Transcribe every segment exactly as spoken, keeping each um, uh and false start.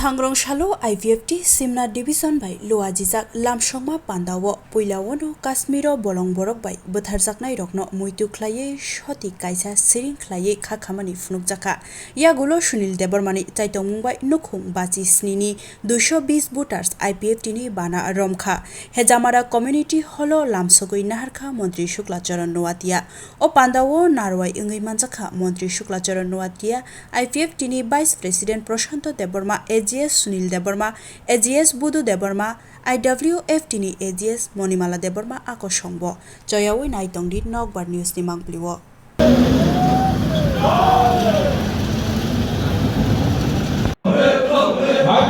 Thangrong salo I P F T Simna Division bai luajijak lamsokma pandao puilao no Kashmiro bolong borok bai bwtharjaknairokno muitu khlaiwi soti kaisa siring khlaiwi kha khamani phunukjakha. Yagulo Sunil Debbarmani chaitongmung bai nukhung bachi snini duiso bis voters I P F T ni bana romkha. Hejamara community hall o lamsogwi naharkha Montri Shukla Charan Noatia. O pandao narwai wngwi manjakha Montri Shukla Charan Noatia, I P F T ni Vice President Prashanto Debbarma, A G S Sunil Debbarma, A G S Budu Debbarma, I W F T ni A G S Monimala Debbarma a kosongbo. Choyawi naitongdi Nokbar News ni mangpili o. I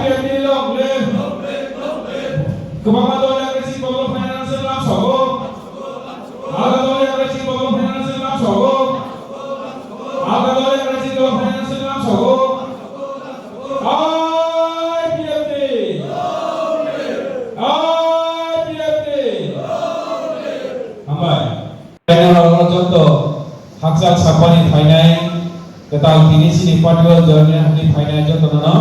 P F T long live. Kwbangma dol yakarwi chini borokno phainani chwng lamsogo. Alga dol yakarwi chini borokno phainani chwng lamsogo. Alga dol yakarwi chini borokno phainani chwng lamsogo. I P F T! I P F T! Hambai. Phainai rok joto hakchal sakmani phainai, kwtal tini chini party o join ni phainai joto no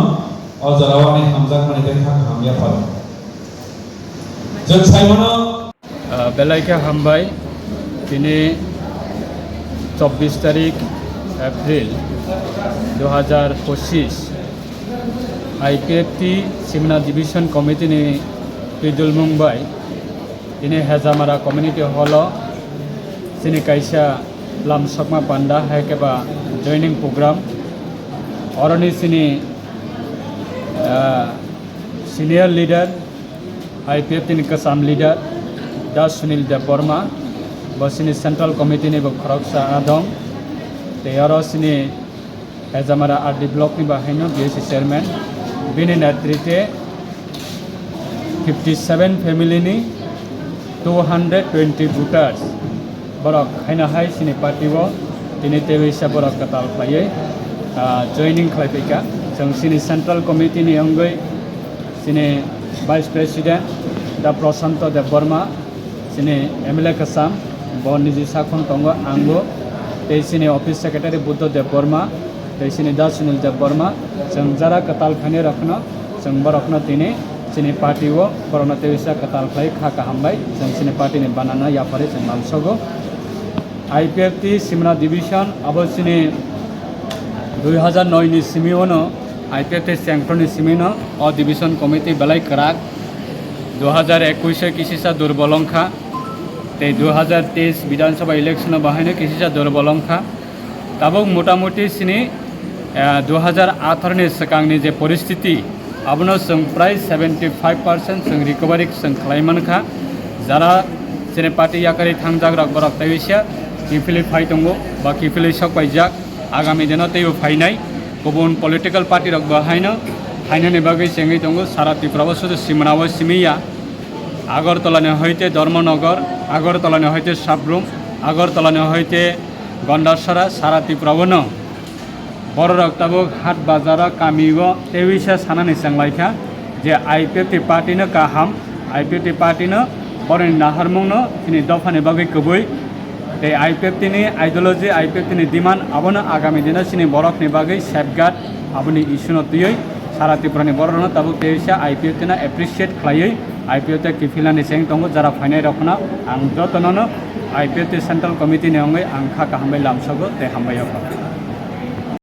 o jora o ani hamjakmani tei kha kaham yapharo. Chwng sai mano. Ah, belai khe hambai, tini chobbish tarik April dui hajar pochis, I P F T Simna Division Committee ni twidulmung bai tini Hejamara Community Hall o chini kaisa lamsokma panda hai khe ba joining program, oroni chini, ah, senior leader, I P F T ni kwcham leader Da Sunil Debbarma, bo chini Central Committee ni bo khoroksa adong, tei oro chini Hejamara R D block ni bahaino B S C chairman, bini netrite fifty seven family ni two hundred twenty voters, borok haino hai chini party o tini teiwisa borok kwtal khlaiwi, ah, joining khlai phaikha. Chwng chini Central Committee ni wngwi chini Vice President Da Prashanto Debbarma, chini M L A kwcham, bo niji sakhon tongo, angbo, tei chini Office Secretary Buddha Debbarma, tei chini Da Sunil Debbarma, chwng jara kwtal khainai rokno, chwng borokno tini chini party o borokno teiwisa kwtal khlai kha kaham bai, chwng chini party ni banana yapharwi chwng lamsogo. I P F T Simna Division abo chini dui hajar noi ni simi ono I P F T chengkhroni simi no o Division Committee belai kwrak. Dui hajar ekush o kisisa durbol wngkha, tei dui hajar teis Bidhan Sabha election o bahaino kisisa durbol wngkha. Tabuk motamuti chini, eh, dui hajar atharo ni swkangni je poristiti, abono chwng prai seventy five percent chwng recovery chwng khlai mankha. Jara chini party yakarwi thangjak rok borok tei wisa kiphilwi phai tongo ba kiphilwi sok paijak, agami dino teibo phainai. Kubun political party rok bo haino phainani bagwi chengwi tongo, sara Tripura o sudu Simna o simi ya. Agartala ni hoite Dharmanagar, Agartala ni hoite Sabrum, Agartala ni hoite Gandachara, sara Tripura o no. Bororok tabuk hat bazaro, kamio teiwisa sanani chenglaikha je I P F T party no kaham, I P F T party no boroni naharmung no chini dophani bagwi kwbwi, tei I P F T ni ideology, I P F T ni demand abono agami dino chini borokni bagwi safeguard, aboni issue no twiwi sara Tripura ni borok rokno tabuk teiwisa I P F T no appreciate khlaiwi I P F T kiphilnani cheng tongo, jara phainai rokno ang jotono no I P F T Central Committee ni wngwi ang kha kaham bai lamsogo tei hambai o.